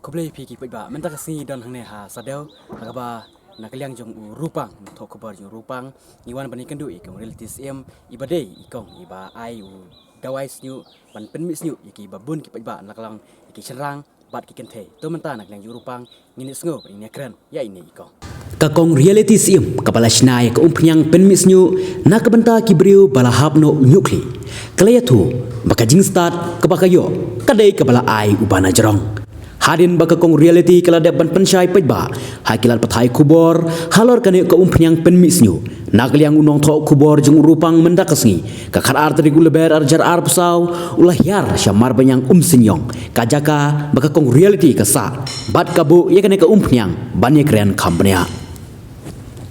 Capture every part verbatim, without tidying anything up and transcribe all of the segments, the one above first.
Khublei phi ki paidbah, mynta ka sngi don hangne ha Sadew, ha kaba na ka liang jong u Rupang, thoh khubor jong u Rupang, ngi wan ban ïakynduh ïa ka kong Reality Syiem, iba dei i kong iba ai u dawai sniuh ban pynmih sniuh ïa kiba bun ki paidbah na ka liang ïa ki shynrang bad ki kynthei. To mynta na ka liang jong u Rupang ngin ïa sngew bad ngin ïa kren ïa ine i kong. Ka kong Reality Syiem kaba la shna ïa ka umphniang pynmih sniuh na ka bynta ki briew ba la hap noh ñiuh khlieh, ka la ïathuh ba ka jingstad kaba ka ïoh ka dei kaba la ai u ba na jrong. Hadien ba ka kong Reality ka la dep ban pynshai paidbah ha ki lad pathai khubor halor kane ka umphniang pynmih sniuh, na ka liang u nongthoh khubor jong u Rupang mynta ka sngi, ka khatar tarik u Lber arhajar arphew saw, u la hiar sha Marbaniang Umsynïong, ka jaka ba ka kong Reality ka sah bad ka buh ïa kane ka umphniang ban ïakren kham bniah.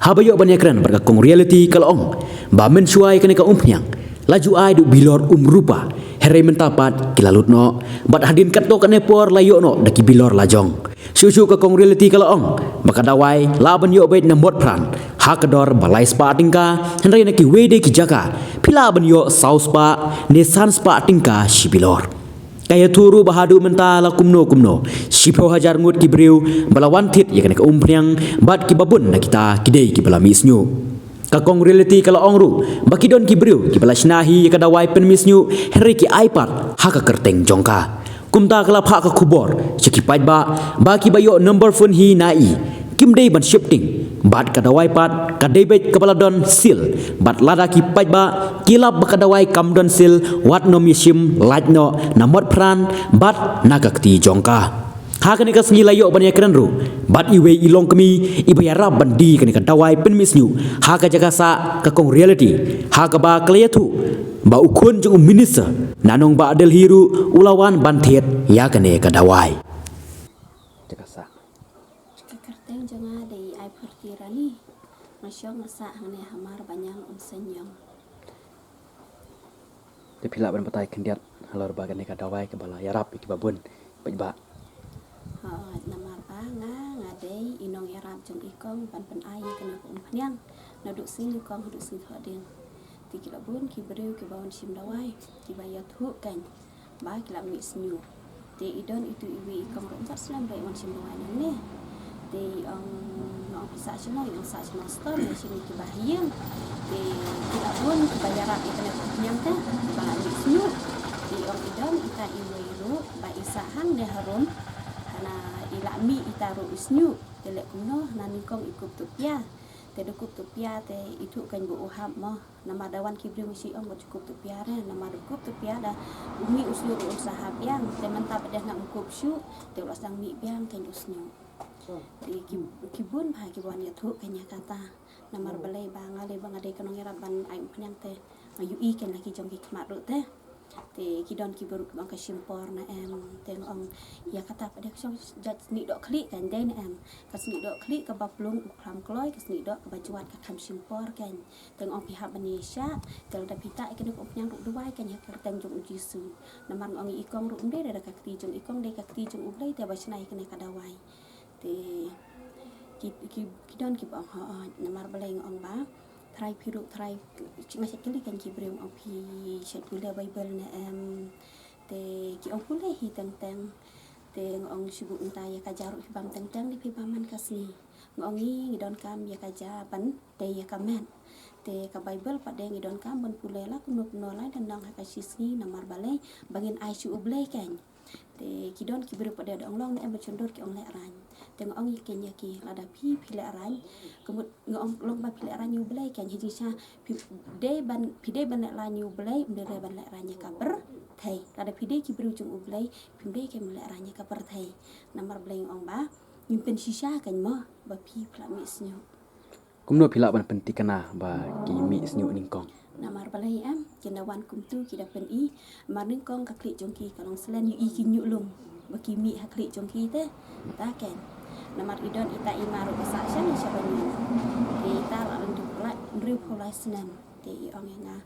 Haba ïoh ban ïakren bad ka kong Reality ka la ong ba mynshuwa ïa kane ka umphniang la ju ai da u bilor um rupa, hynrei mynta pat ki la lut noh, bad hadien katto katne por la ïoh noh da ki bilor lajong. Shuh shuh ka kong Reality ka la ong ba ka dawai lah ban ïoh beit na Motphran ha ka dor ba lai spah tyngka, hynrei na kiwei de ki jaka phi lah ban ïoh saw spah ne san spah tyngka shi bilor. Ka ïathuh ruh ba haduh mynta la kumno kumno shiphew hajar ngut ki briew ba la wan thied ïa kane ka umphniang, bad kiba bun na kita ki dei kiba la mih sniuh. Ka kong Reality ka la ong ruh ba ki don ki briew kiba la shna hi ïa ka dawai pynmih sniuh, hynrei ki ai pat ha ka kyrteng jong ka. Kumta ka la phah ka khubor sha ki paidbah ba kiba ïoh number phone hi na i, kim dei ban sheptieng, bad ka dawai pat ka dei beit kaba la don seal, bad lada ki paidbah ki lap ba ka dawai kam don seal, wat nym ïashim lait noh na Motphran bad na ka kti jong ka. Ha kane ka sngi la ïoh ban ïakren ruh bad iwei i longkmie iba ïarap ban die kane ka dawai pynmih sniuh ha ka jaka sah ka kong Reality, ha kaba ka la ïathuh ba u khun jong u minister na nongbah Delhi ruh u la wan ban thied ïa kane ka dawai. Jaka sah. Ka kyrteng jong nga dei Aipharti Rani. Nga shong nga sah hangne ha Marbaniang Umsynïong. Te phi lah ban batai khyndiat halor ba kane ka dawai kaba la ïarap ïa kiba bun paidbah? Hooid, namar ba nga, nga dei i nongïarap jong i kong ban pyn-ai ïa kane ka umphniang naduh sngi nyngkong haduh sngi thohdieng. Te ki la bun ki briew kiba wan shim dawai, kiba ïathuh kein ba ki la mih sniuh. Te i don itu iwei i kong ruh, ym pat slem ba i wan shim dawai nangne. Te i ong, nga ong phi sah shano, i ong sah shano store, nga shim ïa kiba ha ïing. Te ki la bun kiba ïarap ïa kane ka umphniang te ba la mih sniuh. Te i ong i don ita iwei ruh ba i sah hangne harum, hana i la mih ita ruh i sniuh. Te leh kumno, hana nyngkong i kup tupia. Te da kup tupia te i thuh kein ba u hap mo. Namar da wan ki briew ngi shu ong ba ju kup tupia re, namar da kup tupia da u mih u sniuh ruh un sa hap biang, te mynta pat de hana um kup shuh, te u la sdang mih biang kein u sniuh. Te ki, ki bun bha kiba wan ïathuh kein ïa kata. Namar balei ba nga lei ba nga dei ka nongïarap ban ai umphniang te nga ïohi kein la ki jong ki khmat ruh te. Te ki don ki briew kiba ong ka shim por ne em, te nga ong ïa kata pat de ka shong jait snieh doh khlieh kein dei ne em. Ka snieh doh khlieh kaba plung u khlam kloi, ka snieh doh kaba jwat ka kham shim por kein. Te nga ong phi hap ban ïa shah, te lada phi tah ïa kane ka umphniang ruh duwai kein ha ka kyrteng jong u Jisu. Namar nga ong ïa i kong ruh ym dei da ka kti jong i kong, dei ka kti jong U Blei te ba shna ïa kane ka dawai. Te ki, ki, ki don kiba ong hooid, namar balei nga ong ba trai phi ruh trai, nga shait kylli kein ki briew, nga ong phi shait pule Baibl ne em. Te ki ong pule hi teng teng. Te nga ong shu buh mynta ïa ka ja ruh phi bam teng teng, dei phi bam man ka sngi. Nga ong ngi, ngi donkam ïa ka ja ban tei ïa ka met. Te ka Baibl pat de ngi donkam ban pule la kumno kumno lai lynnong ha ka shi sngi, namar balei ba ngin ai sha U Blei kein. Te ki don ki briew pat de da ong long ne em ba chyndur ki ong lehraiñ. Te nga ong ïa kein ïa ki, lada phi phi lehraiñ, ka mut nga ong long ba phi lehraiñ ïa U Blei kein, ha jingshisha phi dei ban, phi dei ban lehraiñ ïa U Blei, ym dei re ban lehraiñ ïa ka pyrthei. Lada phi dei ki briew jong U Blei, phim dei kein ban lehraiñ ïa ka pyrthei. Namar balei nga ong ba ngim pynshisha kein mo ba phi phi la mih sniuh. Kumno phi lah ban pynthikna ba ki mih sniuh nyngkong? Namar balei em, ki da wan kumtu ki da pyni, namar nyngkong ka khlieh jong ki ka long slen, ïohi ki ñiuh lung ba ki mih ha khlieh jong ki te. Ta kein. Namar i don ita i ma ruh ba sah sha ne sha ba ñiuh. Te ita la long dei phi la hynriewphew lai snem. Te i ong ïa nga,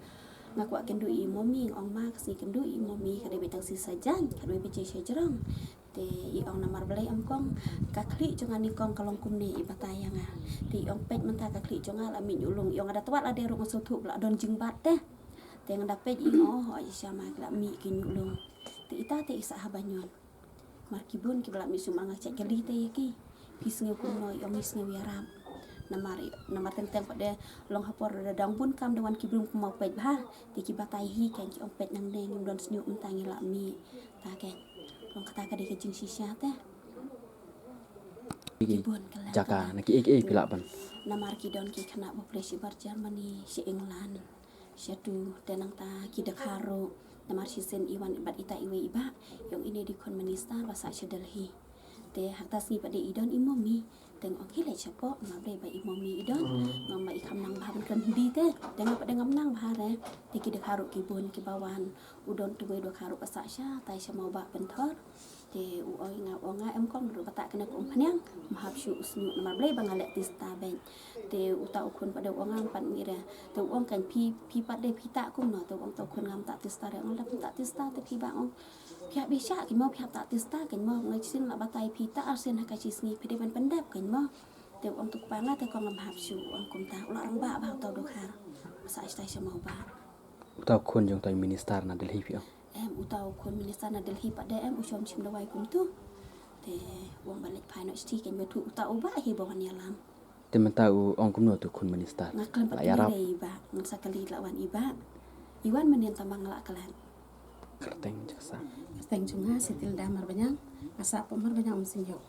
nga kwah kynduh ïa i mommy, nga ong ma ka sngi kynduh ïa i mommy ka dei beit tang shi sajaiñ, ka dei beit shi sajrong. Te i ong namar balei em kong, ka khlieh jong nga nyngkong ka long kumne, i batai ïa nga. Te i ong peit mynta ka khlieh jong nga la mih ñiuh lung, i ong nga da twad lade ruh nga sngewthuh ba la don jingbat te. Te nga da peit i ong oh, oh, i sha ma ki la mih ki ñiuh lung. Te ita te i sah ha Banion. Namar ki bun kiba la mih sngewbha nga check kali te ïa ki. Phi sngew kumno, ïong ngi sngew ïarap. Namar, namar teng teng pat de long ha por da dang bun kam da wan ki briew kumno peit bha. Te ki batai hi kan ki ong peit nangne ngim don sniewbha mynta ngi la mih. Ta kan. Long kata ka dei ka jingshisha te. Ki bun ka la jaka kata. Na ki ei ki ei phi lah ban. Namar ki don ki khynnah ba pule shi bar Germany, shi England. Shatu te nangta ki dkhar ruh. Namar shisien i wan bad ita iwei i bah. Ïong ine dei khun minister ba sah sha Delhi. Te ha kata sngi pat de i don i mommy. Te nga ong hi leit shapoh, nga Blei ba i mommy i don. Ngam ba i kham nang bha ban kren Hindi te. Te nga pat de ngam nang bha re. Te ki dkhar ruh ki bun kiba wan. U don tu wei dkhar ruh ba sah shatai sha Mawbah Pynthor. Te u ong ïa nga, u ong nga em kong ruh ba tah kane ka umphniang, ym hap shuh u sniewbha namar balei ba nga leh tista beit. Te uta u khun pat de u ong nga em pat mih re. Te u ong kan phi, phi pat de phi tah kumno, te u ong uta u khun ngam tah tista re, u ong lada phim tah tista te phi bah, u ong phi hap bishah, kan mo phi hap tah tista, kan mo nga shisien la batai phi tah arsien ha ka shi sngi phi dei ban pyndep, kan mo. Te u ong tu kpa nga te kong ngam hap shuh, u ong kumta, u la rangbah bha uta u dkhar. Ba sah shatai sha Mawbah. Uta u khun jong uta u minister na Delhi phi ong? Em, uta u khun minister na Delhi pat de em, u shong shim dawai kumtu. Te u ong ba leit phai noh shatei kan ba tu uta u bah hi ba wan ïalam. Te mynta u ong kumno uta u khun minister? Nga khlem pat kylli re i bah, ngan sa kylli la wan i bah. I wan mynnin tang ba nga la klet. Kyrteng jong ka sa. Kyrteng jong nga Sitilda Marbaniang, nga sah hapoh Marbaniang Umsynjuk.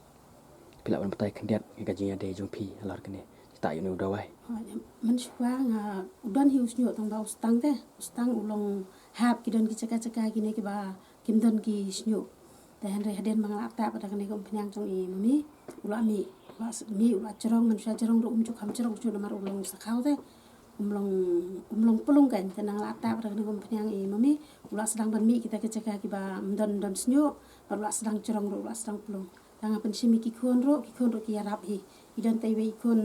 Phi lah ban batai khyndiat ïa ka jingïadei jong phi halor kane. Kita ïa une u dawai. Oh, mynshuwa nga u don hi u shñiuh tang ba u stang te. U stang u long hap ki don ki jaka jaka kine kiba kim don ki shñiuh. Te hynrei hadien ba nga la tah pat da kane ka umphniang jong i mami. U la mih, u la mih, u la jrong, mynshuwa jrong ruh um ju kham jrong u shñiuh namar u long sakhaw te. Um long, um long plung kan, te nga la tah pat da kane ka umphniang i mami. U la sdang ban mih kita ki jaka kiba ym don, don shñiuh, bad u la sdang jrong ruh, u la sdang plung. Tang nga pynshim ïa ki khun ruh, ki khun ruh ki ïarap hi. I don tei wei i khun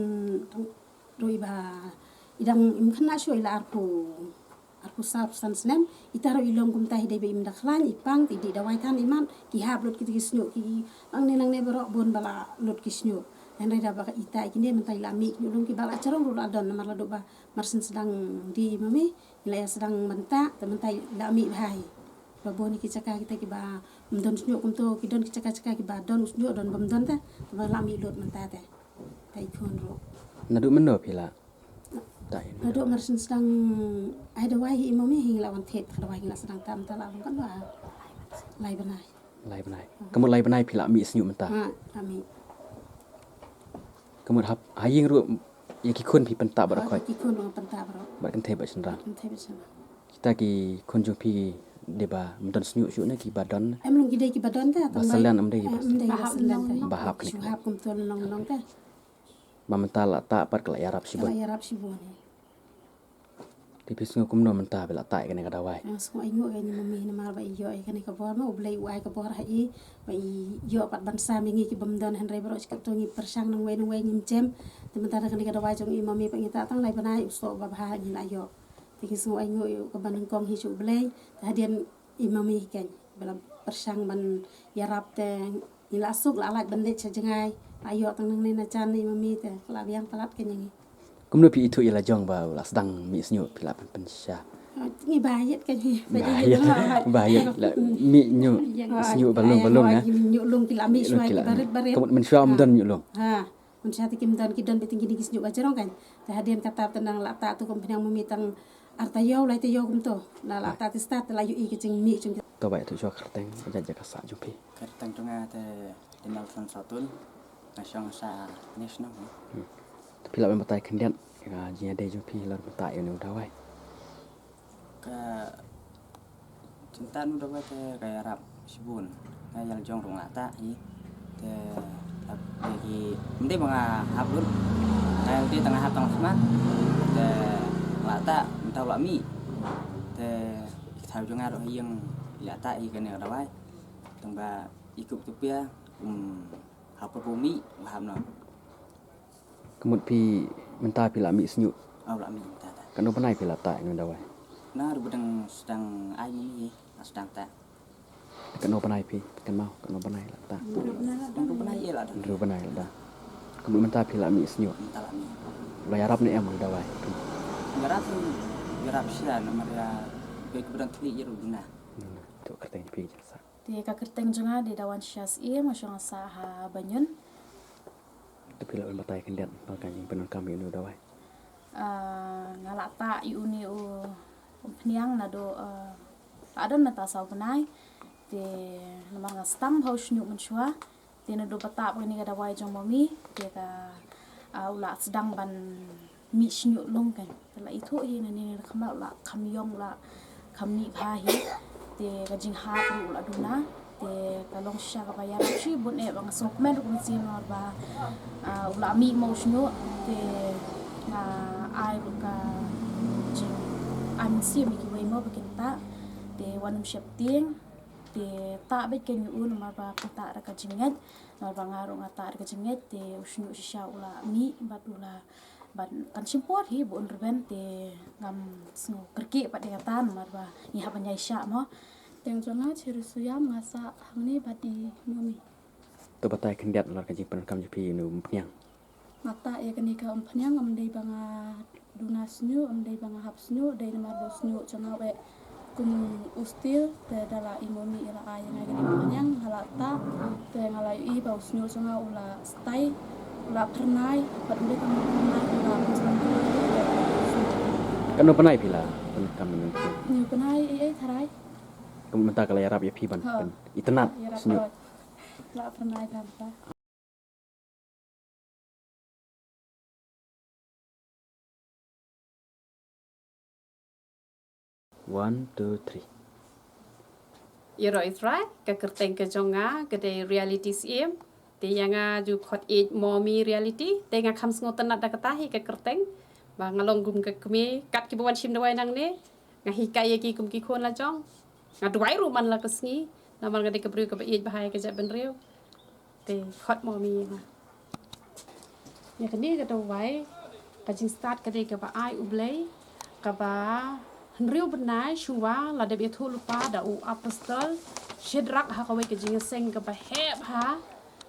ruh iba i dang im khynnah shuh i la arphew, arphew saw, arphew san snem. Ita ruh i long kumta hi dei ba im da khlaiñ, i pang, te i dih dawai than i mat, ki hap lut kita ki shñiuh, ki nangne nangne baroh bun ba la lut ki shñiuh. Hynrei da ba ita i kine mynta i la mih ki ñiuh lung kiba la jrong ruh la don namar la duh ba mar syn sdang die i mami. I la ïa sdang mynta, te mynta i la mih bha hi. Ba bun ki jaka kita kiba ym don shñiuh kumto, ki don ki jaka jaka kiba don u shñiuh don bym don te, te ba la mih lut mynta te. Te i khun ruh. Naduh mynno phi la? Naduh mar syn sdang ai dawai hi i mami hi ngi la wan thied dawai ngi la sdang tah mynta la long kan ba lai bnai. Lai bnai. Ka mut lai bnai phi la mih shñiuh mynta. Ha, la mih. Ka mut hap ha ïing ruh ïa ki khun phi pyntah baroh khoit. Ki khun ruh pyntah baroh. Bad kynthei bad shynrang. Kynthei bad shynrang. Kita ki khun jong phi dei ba ym don shñiuh shuh ne kiba don? Em long ki dei kiba don te. Ba salen ym dei ba salen te. Ba hap kane. Shu hap kumto nong nong te. Ba mynta la tah pat ka la ïarap shibun. Ka la ïarap shibun. Te phi sngew kumno mynta ba la tah ïa kane ka dawai? Nga sngew ainguh ïa i mami namar ba i ïoh ïa kane ka bor ma U Blei u ai ka bor ha i ba i ïoh pat ban sam ïa ngi ki bym don hynrei baroh shi katto ngi pyrshang nangwei nangwei ngim jem. Te mynta da kane ka dawai jong i mami pat ngi tah tang lai bnai u soh ba bha ngi la ïoh. Te ngi sngew ainguh ïa ka ban nyngkong hi sha U Blei. Te hadien i mami hi kan ba la pyrshang ban ïarap te ngi la suk la lait ban leit sha jngai, la ïoh tang nangne na jan i mami te la biang palat ka ngi. Kumno phi ithuh ïa la jong ba la sdang mih shñiuh phi la pyn pynshisha? Ngi ba ïit ka ngi. Ba ïit. Ba ïit la mih ñiuh shñiuh ba lung ba lung na. Ñiuh lung ki la mih shuwa ki barit barit. Ka mut mynshuwa ym don ñiuh lung. Ha. Mynshuwa te kim don ki don beit kine ki shñiuh ba jrong kan. Te hadien kata te nang la tah tu kum pynïang mami tang ar taïew lai taïew kumto. La la tah te start te la ïohi ka jingmih jong ki. To ba ïathuh shuwa kyrteng bad jaka sah jong phi. Kyrteng jong nga te Donaldson Satun, nga shong sha National. Te phi lah ban batai khyndiat ïa ka jingïadei jong phi halor mynta ïa une u dawai? Ka jingtah une u dawai te ka ïarap shibun. Nga ïa la jong ruh nga tah hi. Te ym dei ba nga hap lut. Nga ïa la dei tang nga hap tang smat. Te nga la tah mynta u la mih. Te ki thaw jong nga ruh ha ïing i la tah hi kane ka dawai. Tang ba i kup tu pia, um, hap ka bu mih, u hap noh. Ka mut phi mynta phi la mih shñiuh? Aw la mih mynta ta. Katno bnai phi la tah ïa une u dawai? Na ruh ba dang sdang ai mih, la sdang tah. Katno bnai phi kynmaw katno bnai la tah? Dang ruh bnai ïa la dang. Dang ruh bnai la dang. Ka mut mynta phi la mih shñiuh? Mynta la mih. La ïarap ne em ïa u dawai? Ïarap, ïarap shisha namar ïa ba ki ba dang thli ïa ruh duna. Duna. To kyrteng phi jaka sah. Te ka kyrteng jong nga dei Dawan Sha Syiem, nga shong ha Banyun. To phi lah ban batai khyndiat ba ka jingpyndonkam ïa une u dawai. Ah, nga la tah ïa une u umphniang naduh, ah, la don mynta saw bnai. Te namar nga sdang bha u shñiuh mynshuwa. Te naduh ba tah ba kane ka dawai jong mami, te ka, ah, u la sdang ban mih shñiuh long kan. Te la ithuh hi nangne ne khamar u la kham ïong, u la kham mih bha hi. Te ka jinghap ruh u la duna. Te ka long shisha kaba ïarap shibun eh, ba nga sngewkmen ruh ka mynsiem namar ba, ah, u la mih mo u shñiuh. Te nga ai ruh ka jingai mynsiem ïa kiwei mo ba kin tah. Te wat nym sheptieng. Te tah beit kein ïa u namar ba phi tah da ka jingngeit. Namar ba nga ruh nga tah da ka jingngeit, te u shñiuh shisha u la mih bad u la, bad kan shim por hi ba un rben, te ngam sngew kyrkieh pat ïa kata namar ba ngi hap ban ïaishah mo. Te jong nga Cherry Suiam, nga sah hangne bad i mami. To batai khyndiat halor ka jingpyndonkam jong phi ïa une u umphniang. Nga tah ïa kane ka umphniang, ym dei ba nga duna shñiuh, ym dei ba nga hap shñiuh, dei namar ba u shñiuh jong nga u eh kum u stil. Te da la i mami i la ai ïa nga kane ka umphniang, nga la tah. Te nga la ïohi ba u shñiuh jong nga u la stay, u la phyrnai, bad ym dei tang phyrnai, u la pynjlan. Katno bnai phi la pyndonkam ïa une u umphniang? Hynñiew bnai, eh, eh, tharai. Kumta ka la ïarap ïa phi ban, ha, pyn-, itynnad, ïarap shñiuh. Ïarap. La phyrnai bha bha. One, two, three. Ïaroh ïa trai, ka kyrteng ka jong nga ka dei Reality Syiem. Te ïa nga ju khot ïeit Mami Reality. Te nga kham sngewtynnad da kata hi ka kyrteng. Ba nga long kum ka kmie, kat kiba wan shim dawai nangne, nga hikai ïa ki kum ki khun la jong. Nga duwai ruh man la ka sngi, namar nga dei ka briew kaba ïeit bha ïa ka jaitbynriew. Te khot Mami ïa nga. Ïa kane ka dawai, ka jingstad ka dei kaba ai U Blei, kaba hynriew bnai shuwa la dep ïathuh lypa da u apostol Shedrak ha kawei ka jingïaseng kaba heh bha,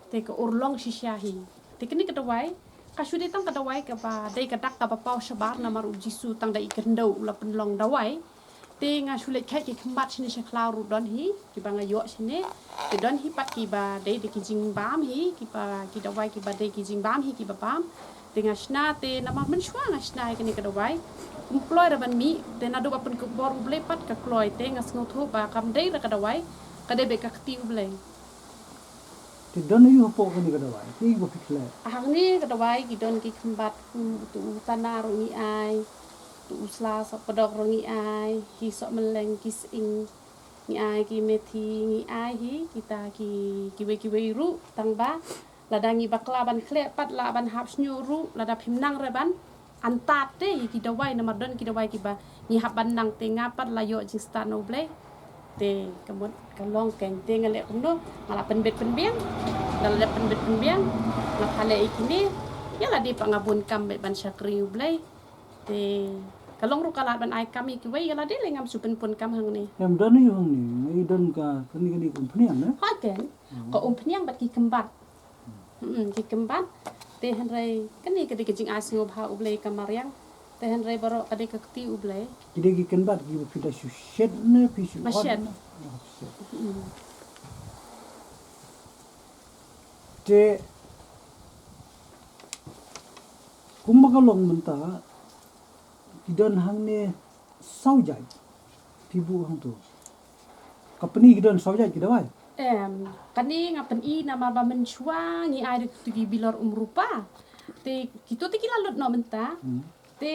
te ka urlong shisha hi. Te kane ka dawai ka shu dei tang ka dawai kaba dei ka dak kaba paw shabar, namar U Jisu tang da i kyndew u la pynlong dawai. Te nga shu leit kheit ki khmat shane sha khlaw ruh don hi kiba nga ïoh shane. Te don hi pat kiba dei da ki jingbam hi, kiba, ki dawai kiba dei ki jingbam hi kiba bam. Te nga shna, te namar mynshuwa nga shna ïa kane ka dawai, ym kloi ra ban mih. Te naduh ba pynkup bor U Blei pat ka kloi. Te nga sngewthuh ba kam dei ra ka dawai, ka dei beit ka kti U Blei. Te don aïu hapoh kane ka dawai? Te ba phi khleh. Hangne ka dawai ki don ki khymbat, kum utu u tana ruh ngi ai, utu u sla sohpadok ruh ngi ai, ki sohmylleng, ki sying, ngi ai ki methi, ngi ai hi kita ki, kiwei kiwei ruh, tang ba lada ngi bakla ban khleh pat lah ban hap shñiuh ruh, lada phim nang re ban antad te ïa ki dawai, namar don ki dawai kiba ngi hap ban nang. Te nga pat la ïoh jingstad na U Blei. Te ka mut ka long kein, te nga leh kumno, nga la pynbit pynbiang. Nga la leh pynbit pynbiang, nga pha leh ïa kine. Ïa lade pat nga bun kam beit ban shakri U Blei. Te ka long ruh ka lad ban ai kam ïa kiwei, ïa lade lei ngam shu pynpun kam hangne. Em, don ïa hangne, nga i don ka, kane, kane ka umphniang, eh? Hooid kein. Hmm. Ka umphniang bad ki kymbat. Hmm, ki kymbat. Te hynrei kane ka dei ka jingai sngewbha U Blei ka mariang. Te hynrei baroh ka dei ka kti U Blei. Ki dei ki kymbat kiba phi da shu shet ne phi shu ot ne? Ba shet. Ba shet. Hmm. Te kumba ka long mynta, ki don hangne saw jait. Phi buh hangto. Ka pyni ki don saw jait ki dawai. Em, kane nga pyni namar ba mynshuwa ngi ai da kito ki bilor um rupa. Te kito te ki la lut noh mynta. Hmm. Te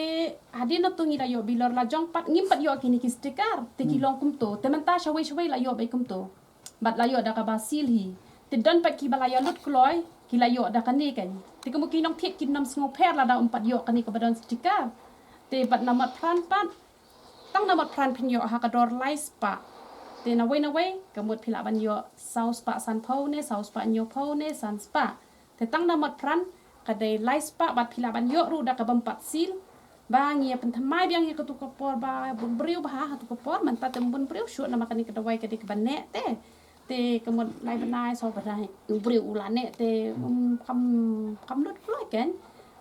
hadien nato ngi la ïoh bilor la jong pat, ngim pat ïoh kine ki sticker. Te ki, hmm, long kumto. Te mynta shawei shawei la ïoh beit kumto. Bad la ïoh da kaba seal hi. Te don pat kiba la ïa lut kloi, ki la ïoh da kane kein. Te ka mut ki nongthied kin ym sngewpher lada ym pat ïoh kane kaba don sticker. Te bad namot phran pat, tang namot phran phin ïoh ha ka dor lai spah. Te nawei nawei, ka mut phi lah ban ïoh saw spah sanphew ne, saw spah hynñiewphew ne, san spah. Te tang namot phran, ka dei lai spah bad phi lah ban ïoh ruh da ka bym pat seal. Ba ngi ïa pynthymmai biang ïa katu ka por ba bun briew bha ha katu ka por, mynta te ym bun briew shuh namar kane ka dawai ka dei kaba neh te. Te ka mut lai bnai saw bnai u briew u la neh te, um, kam, kam lut kloi kein.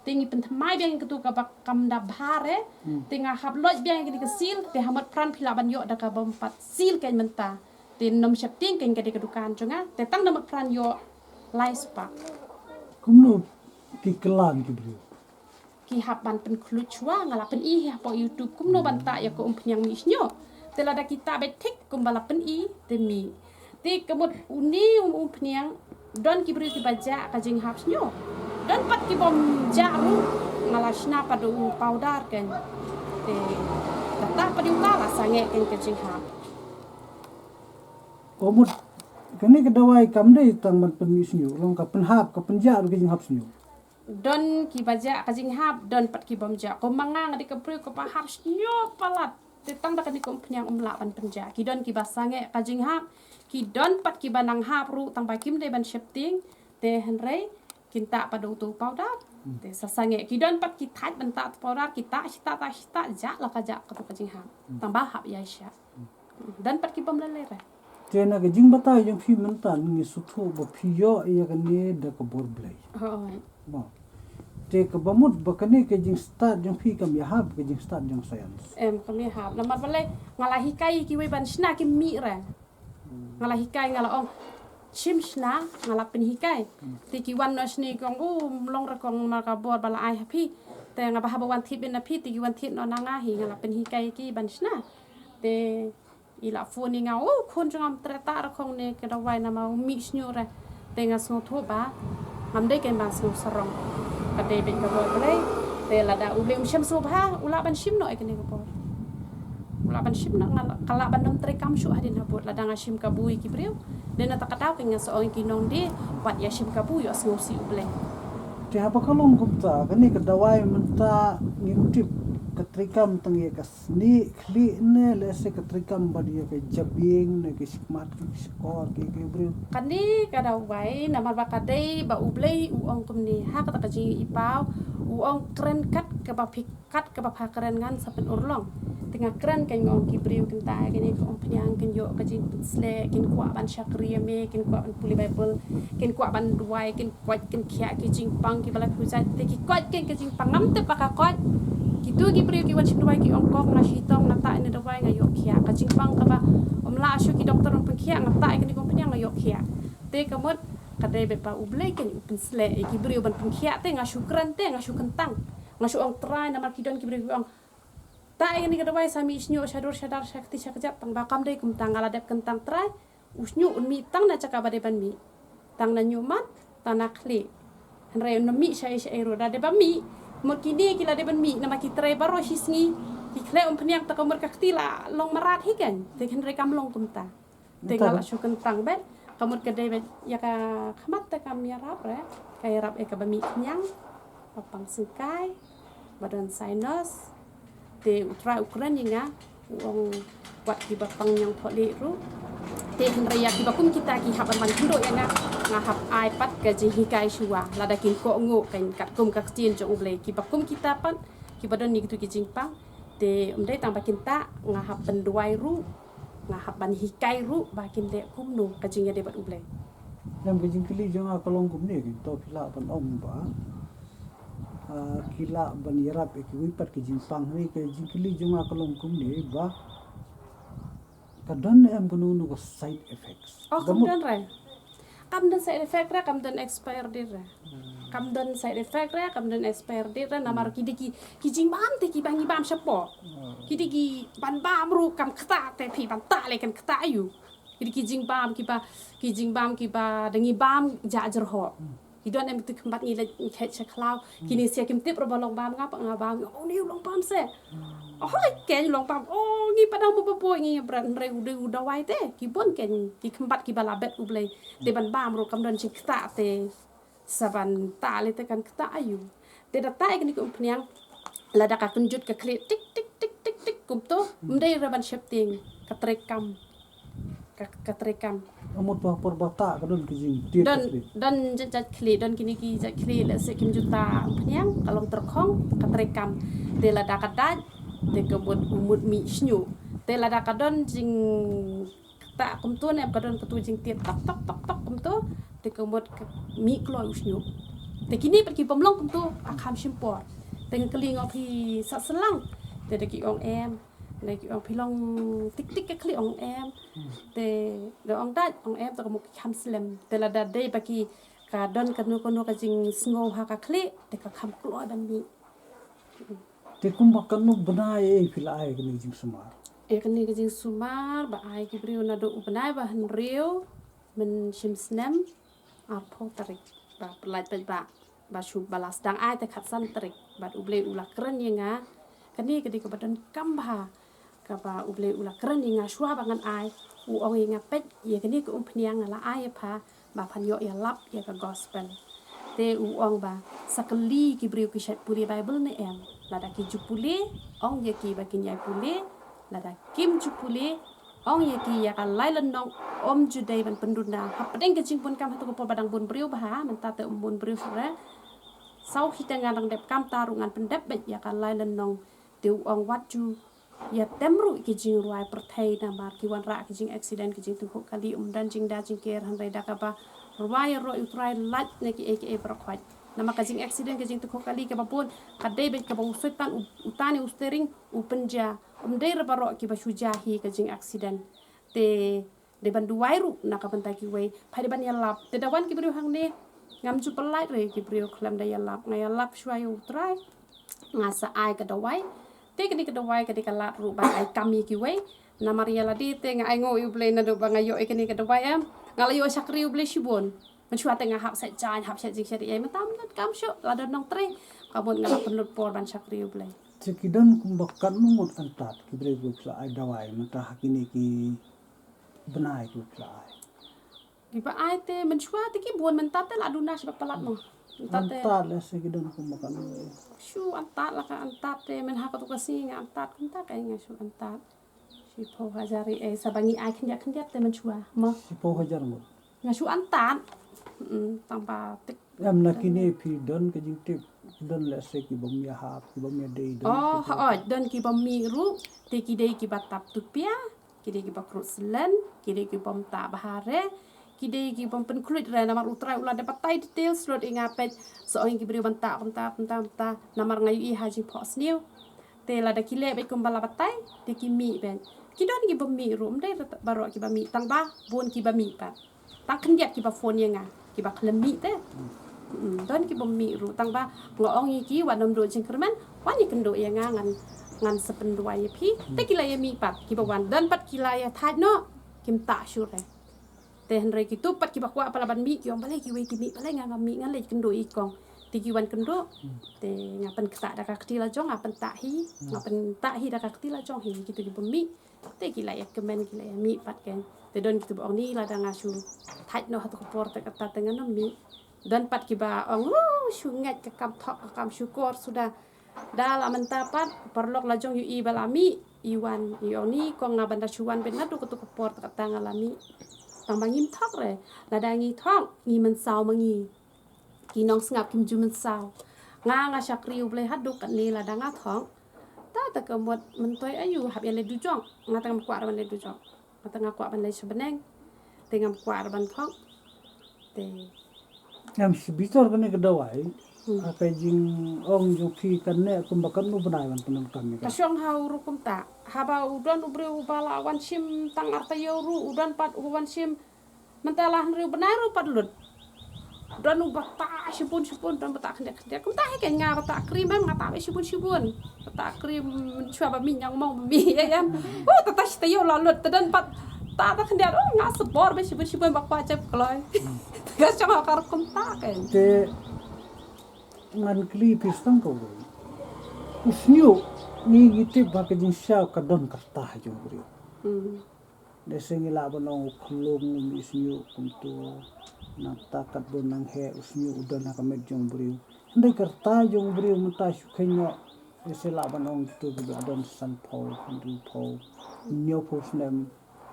Te ngi pynthymmai biang ïa katu kaba kam da bha re. Hmm. Te nga hap loit biang ïa kane ka seal, te ha mot phran phi lah ban ïoh da ka bym pat seal kein mynta. Te nym sheptieng kein ka dei ka dukan jong nga. Te tang na mut pran ïoh lai spah. Kumno ki klan ki briew? Ki hap ban pynkhluit shuwa, nga la pyni hi hapoh YouTube kumno ban tah ïa ka umphniang mih shñiuh. Te lada ki tah beit thik kumba la pyni te mih. Te ka mut une u umphniang don ki briew kiba jah ka jinghap shñiuh. Don pat kibym jah ruh, nga la shna pat da u powder kein. Te la tah pat ïa u la la sangeh kein ka jinghap. Ka mut kane ka dawai kam dei tang ban pynmih shñiuh, long ka pynhap, ka pynjah ruh ka jinghap shñiuh. Don kiba jah ka jinghap, don pat kibym jah. Kumba nga nga dei ka briew kaba hap shñiuh palat. Te tang da kane ka umphniang ym lah ban pynjah. Ki don kiba sangeh ka jinghap, ki don pat kiba nang hap ruh tang ba kim dei ban sheptieng. Te hynrei kin tah pat da uto u powder. Te sa sangeh ki don pat ki thait ban tah uto u powder, ki tah shi tah tah shi tah jah la ka jah kato ka jinghap. Tang ba hap ïaishah. Don pat kibym lehse re. Te na ka jingbatai jong phi mynta ngi sngewthuh ba phi ïoh ïa kane da ka bor Blei. Hooid. Ba. Te kaba mut ba kane ka jingstad jong phi kam ïahap ka jingstad jong science. Em, kam ïahap. Namar balei nga la hikai ïa kiwei ban shna kim mih re. Nga la hikai, nga la ong shim shna, nga la pynhikai. Te ki wan noh shane ki ong, u mlong re kong, namar ka bor ba la ai ha phi. Te nga ba haba wan thied beit na phi, te ki wan thied noh na nga hi, nga la pynhikai ïa ki ban shna. Te i la phone ïa nga, u khun jong nga, ym treh tah re kong ne ka dawai namar u mih shñiuh re. Te nga sngewthuh ba ngam dei kein ban sngew sarong. Ka dei beit ka bor Blei. Te lada U Blei um shem sngewbha, u lah ban shim noh ïa kane ka bor. U lah ban shim noh, nga lah, ka lah ban nym treikam shuh hadien habud lada nga shim kabu ïa ki briew. Dei na kata ka daw kein nga sa ong ïa ki nongdie, wat ïa shim kabu, ïoh sngewsih U Blei. Te haba ka long kumta, kane ka dawai mynta ngim tip ka treikam tang ïa ka snieh khlieh ne lehse ka treikam bad ïa ka jabieng ne ka shikmat ka shkor ki ki briew. Kane ka dawai namar ba ka dei ba U Blei u ong kumne ha kata ka jingïohi paw, u ong kren kat kaba phi, kat kaba pha kren ngan sa pynurlong. Te nga kren kein nga ong ki briew kin tah ïa kane ka umphniang kin ïoh ka jingpynsleh, kin kwah ban shakri ïa me, kin kwah ban pule Baibl, kin kwah ban duwai, kin koit kin khiah ki jingpang kiba la pynjah. Te ki koit kein ka jingpang, ngam tip ba ka koit. Kito ki briew ki wan shim dawai ki ong kong nga shitom, nga tah ïa kane ka dawai nga ïoh khiah. Ka jingpang kaba ym lah shuh ki doktor ban pynkhiah, nga tah ïa kane ka umphniang nga ïoh khiah. Te ka mut ka dei beit ba U Blei kein u pynsleh ïa ki briew ban pynkhiah, te nga shu kren, te nga shu kyntang. Nga shu ong Trai, namar ki don ki briew ki ong tah ïa kane ka dawai sa mih shñiuh sha dur sha dar sha kti sha kjat, tang ba kam dei kumta. Nga la dep kyntang Trai, u shñiuh un mih tang na jaka ba dei ban mih. Tang na ñiuhmat, tang na khlieh. Hynrei un nym mih shaei shaei ruh. Da dei ban mih, mut kine ki la dei ban mih namar ki trei baroh shi sngi. Ki khleh umphniang, te ka mut ka kti la long mrad hi kein. Te hynrei kam long kumta. Te nga la shu kyntang beit. Ka mut ka dei beit ïa ka khmat te kam ïarap re. Ka ïarap ïa kaba mih khñiang, ba pang syngkai, ba don sinus. Te U Trai u kren ïa nga, u ong wat kiba pang ñiangthohlieh ruh. Te hynrei ïa kiba kum kita ki hap ban kynduh ïa nga, nga hap ai pat ka jinghikai shuwa lada kin kohnguh kein katkum ka ktien jong U Blei. Kiba kum kita pat kiba don ïa kito ki jingpang, te ym dei tang ba kin tah, nga hap pynduwai ruh, nga hap ban hikai ruh ba kin leh kumno ka jingïadei bad U Blei. Em, ka jingkylli jong nga ka long kumne, to phi lah ban ong ba, ah, ki lah ban ïarap ïa kiwei pat ki jingpang, hynrei ka jingkylli jong nga ka long kumne ba ka don ne em kano kano ka side effects? Oh, ka mut kam don re. Kam don side effect re, kam don expire date re. Kam don side effect re, kam don expire date re, namar ki dei ki, ki jingbam te kiba ngi bam shapoh. Ki dei ki ban bam ruh kam ktah, te phi ban tah lei kan ktah aiu. Ki dei ki jingbam kiba, ki jingbam kiba da ngi bam jah jyrhoh. Ki don em kito ki khmat ngi leit ngi khet sha khlaw. Kine sia kim tip ruh ba long bam nga, pat nga bam, oh, une u long bam se. Oh, hooid kein u long bam. Oh, ngi pat dang buh buh ngi bret, hynrei u dei u dawai te. Ki bun kein ki khmat kiba la bet U Blei. Te ban bam ruh kam don jingktah te sa ban tah lei te kan ktah aiu. Te da tah ïa kane ka umphniang, lada ka kynjut ka khlieh tik tik tik tik tik kumto, ym dei re ban sheptieng, ka treikam. Ka, ka treikam. Ka mut ba por ba tah ka don ki jingtied ka khlieh. Don jait jait khlieh, don kine ki jait khlieh lehse kim ju tah umphniang, ka long tyrkhong, ka treikam. Te lada ka dait, te ka mut u mut mih shñiuh. Te lada ka don jingktah kumto ne em, ka don kato jingtied tok tok tok tok kumto, te ka mut ka mih kloi u shñiuh. Te kine pat kibym long kumto, ka kham shim por. Te nga kylli nga ong phi sah syllang. Te da ki ong em, Lei ki ong phi long tik tik ka khlieh ong em. Te da ong dait ong em te ka mut ki kham slem. Te lada dei ba ki ka don kano kano ka jingsngew ha ka khlieh te ka kham kloi ban mih. Te kumba kano bnai ei phi la ai kane ka jingsumar? Ïa kane ka jingsumar ba ai ki briew naduh u bnai ba hynriew mynshim snem arphew tarik ba pynlait peit ba ba shu ba la sdang ai te khatsan tarik bad U Blei u la kren ïa nga. Kane ka dei kaba donkam bha kaba U Blei u la kren ïa nga shuwa ba ngan ai. U ong ïa nga peit ïa kane ka umphniang nga la ai ïa pha ba phan ïoh ïalap ïa ka gospel. Te u ong ba sa kylli ki briew ki shait pule Baibl ne em. Lada ki ju pule ong ïa ki ba kin ïai pule. Lada kim ju pule ong ïa ki ïa ka lai lynnong ym ju dei ban pynduna. Hapdeng ka jingbun kam hato ka por ba dang bun briew bha mynta te ym bun briew shuh re. Saw hi te ngan dang dep kam ta ruh ngan pyndep beit ïa ka lai lynnong. Te u ong wat ju ïa tem ruh ki jingrwai pyrthei namar ki wanrah ki jingaccident ki jingtynjuh kali ym don jingda jingker hynrei da kaba rwai ïaroh ïa U Trai lait na kiei kiei baroh khoit. Namar ka jingaccident ka jingtynjuh kali kaba bun ka dei beit kaba u Soitan u tan ïa u steering u pynjia. Ym dei re baroh kiba shu jia hi ka jingaccident. Te dei ban duwai ruh na ka bynta kiwei. Phai dei ban ïalap te da wan ki briew hangne ngam ju pynlait re ki briew khlem da ïalap. Nga ïalap shuwa ïa U Trai. Nga sa ai ka dawai. Te kane ka dawai kane ka lad ruh ban ai kam ïa kiwei. Namar ïa lade te nga ai nguh ïa U Blei naduh ba nga ïoh ïa kane ka dawai em. Nga la ïoh shakri U Blei shibun. Mynshuwa te nga hap sait jaiñ hap sait jingshet ïa mynta mynta kam shuh la don nongtrei. Ka mut nga la pynlut por ban shakri U Blei. Te ki don kumba katno ngut antad ki briew ki la ai dawai mynta ha kine ki bnai ki la ai. Kiba ai te mynshuwa te ki bun mynta te la duna shi ba palat mo. Mynta te. Antad la se ki don kumba katno ngut. Shu antad la ka antad te myn ha ka tu ka sngi nga antad kumta ka nga shu antad. Shiphew hajar eh sa ba ngi ai khyndiat khyndiat te mynshuwa mo. Shiphew hajar ngut. Nga shu antad. Tang ba tik. Em na kine phi don ka jingtip don lehse ki bym ïahap ki bym ïadei don. Oh hooid don ki bym mih ruh te ki dei kiba tap tupia ki dei kiba kruh slen ki dei ki bym tah bha re ki dei ki bym pynkhluit re namar U Trai u la dep batai details lut ïa nga peit sa ong ïa ki briew ban tah bym tah bym tah bym tah namar nga ïohi ha jingphohsniew. Te lada ki leh beit kumba la batai te ki mih beit. Ki don ki bym mih ruh ym dei baroh kiba mih tang ba bun kiba mih pat. Tang khyndiat kiba phone ïa nga kiba khlem mih te. Don ki bym mih ruh tang ba nga ong ïa ki wat nym duh jingkyrmen wan ïa kynduh ïa nga ngan ngan sa pynduwai ïa phi. Te ki la ïa mih pat kiba wan don pat ki la ïa thait noh kim tah shuh re. Te hynrei kitu pat kiba kwah pala ban mih ki ong balei kiwei ki mih balei nga ngam mih ngan leit kynduh ïa i kong. Te ki wan kynduh te nga pynkhiah da ka kti la jong nga pyntah hi nga pyntah hi da ka kti la jong hi kitu ki bym mih. Te ki la ïa kmen ki la ïa mih pat ken. Te don kitu ba ong ni lada nga shu thait noh ha tu ka por te kata te ngan ym mih. Don pat kiba ong ru shu ngeit ka kam thok ka kam shukor suda. Da la mynta pat paralok la jong ïohi ba la mih i wan i ong ni kong nga ban da shu wan beit naduh katu ka por te kata nga la mih. Tang ba ngim thok re lada ngi thok ngi mynsaw ma ngi. Ki nongsngap kim ju mynsaw. Nga nga shakri U Blei haduh katne lada nga thok. Ta ta ka mut myntoi ayu hap ïa leit dujok. Nga ta ngam kwah re ban leit dujok. Nga ta nga kwah ban leit sha bneng. Te ngam kwah re ban thok. Te. Ngam shu bitar kane ka dawai. Ha ka jingong jong phi kane kumba katno bnai ban pyndonkam ïa ka. Ka shong ha u rukom ta. Haba u don u briew uba la wan shim tang ar taïew ruh u don pat uba wan shim. Mynta la hynriew bnai ruh pat lut. Don u ba ta shibun shibun don ba ta khyndiat khyndiat kumta hi kein nga ba ta krim em nga ta ba shibun shibun. Ba ta krim shuwa ba mi nyang mong ba mi em. Oh ta ta shi ta yow la lut ta don pat ta ta khyndiat oh nga sabor ba shibun shibun ba kwah jep kloi. Nga shong ha kar kumta kein. Te ngan kli pistang ko. Usnyu ni ngi tip ba ka jingsha ka don ka ta jong briew. Lehse ngi lah ban ong u khlung u mihsniew kumta nangta katba nang heh u sniew u don ha ka met jong u briew. Hynrei ka rta jong u briew mynta shu kheiñ noh. Lehse lah ban ong kito kiba don sanphew hynriewphew hynñiewphew snem.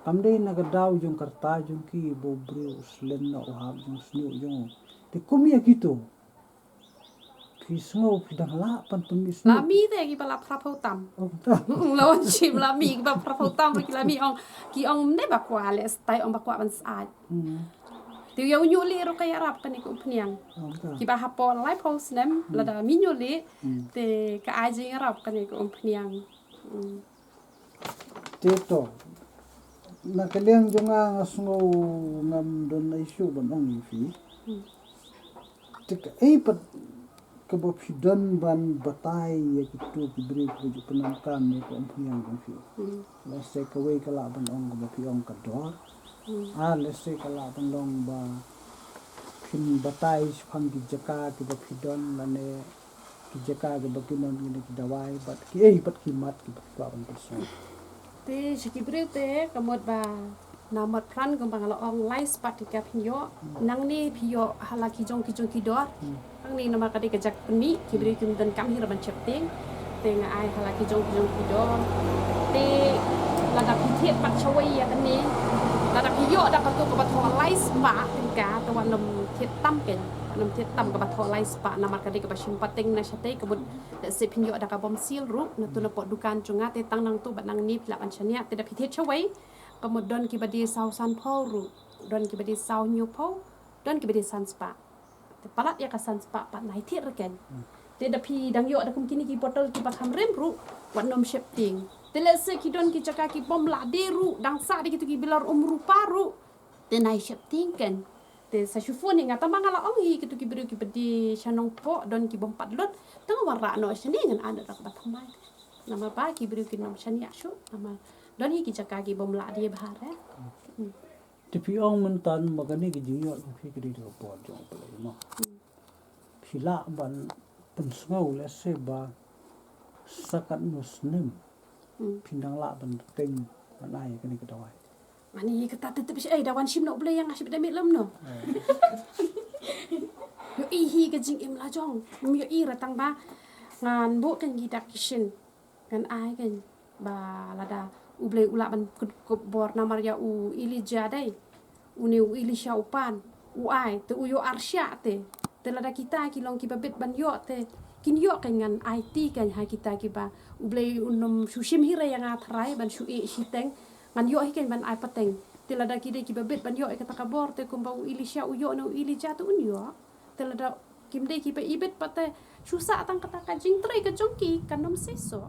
Kam dei na ka daw jong ka rta jong ki ba u briew u slem noh u hap jong u sniew jong u. Te kum ïa kito Phi sngew phi dang lah ban pynmih sniew. La mih te kiba la phraphew tam. La wan shim la mih kiba phraphew tam ki la mih ong ki ong mne ba kwah leh stai ong ba kwah ban sait. Te ïa u ñiuh lieh ruh ka ïarap kane ka umphniang. Kiba hapoh laiphew snem lada mih ñiuh lieh te ka ai jingïarap kane ka umphniang. Te to, na ka liang jong nga, nga sngew ngam don ei shuh ban ong ïa phi. Te kaei pat kaba phi don ban batai ïa kito ki briew kiba ju pyndonkam ïa ka umphniang jong phi? Lehse kawei ka lah ban ong kaba phi ong ka dor. Ah, lehse ka lah ban long ba phin batai shaphang ki jaka kiba phi don lane ki jaka kiba kin don kine ki dawai bad kiei pat ki mat kiba phi kwah ban pynsngew. Te sha ki briew te ka mut ba namar pran kumba nga la ong lai spah tyngka phin ïoh. Nangne phi ïoh ha la ki jong ki jong ki dor. Hangne namar ka dei ka jaka pynmih, ki briew kim donkam hi ruh ban sheptieng. Te nga ai ha la ki jong ki jong ki dor. Te lada phi thied pat shawei ïa kane, lada phi ïoh da kato kaba thoh lai spah tyngka, te wat nym thied tam, keiñ wat nym thied tam kaba thoh lai spah, namar ka dei kaba shim pateng na shatei. Ka mut lehse phin ïoh da ka bym seal ruh na tu na pdeng dukan jong nga. Te tang nangtu bad nangne phi lah ban shaniah. Te da phi thied shawei, ka mut don kiba die saw sanphew ruh, don kiba die saw hynñiewphew, don kiba die san spah. Te palat ïa ka san spah pat nai thied ruh, keiñ. Te da phi dang ïoh da kum kine ki botol kiba kham rim ruh, wat nym sheptieng. Te lehse ki don ki jaka ki bym lah die ruh, dang sah da kito ki bilor um rupa ruh, te nai sheptieng, keiñ. Te sa shu phone ïa nga, tang ba nga la ong hi, kito ki briew kiba die sha Nongpoh don ki bym pat lut, tang wanrah noh shane, ngan ai noh da kaba thymmai. Namar ba ki briew kin nym shaniah shuh, namar don hi ki jaka ki bym lah die bha re. Te phi ong mynta ba kane ka jingïoh jong phi ka dei da ka bor jong U Blei, mo. Phi lah ban pynsngew lehse ba sa katno snem phin dang lah ban tieng ban ai kane ka dawai? Mane kata te tip shi, eh, da wan shim na U Blei ïa nga shibit da miet lem, no. Ïohi hi ka jingim la jong, ym ïohi re, tang ba ngan buh keiñ ki dak ki shin, ngan ai keiñ ba lada U Blei u lah ban kut, kut bor namar ïa u Elijah dei, une u Elisha u pan, u ai te u ïoh arshah te. Te lada kita ki long kiba bit ban ïoh te kin ïoh keiñ, ngan aiti keiñ ha kita kiba U Blei un nym shu shim hi re ïa nga tharai ban shu ïeh shiteng, ngan ïoh hi keiñ ban ai pateng. Te lada ki dei kiba bit ban ïoh ïa kata ka bor te kumba u Elisha u ïoh na u Elijah te un ïoh. Te lada kim dei kiba ibit pat te shu sah tang kata ka jingtrei ka jong ki, kan nym seisoh.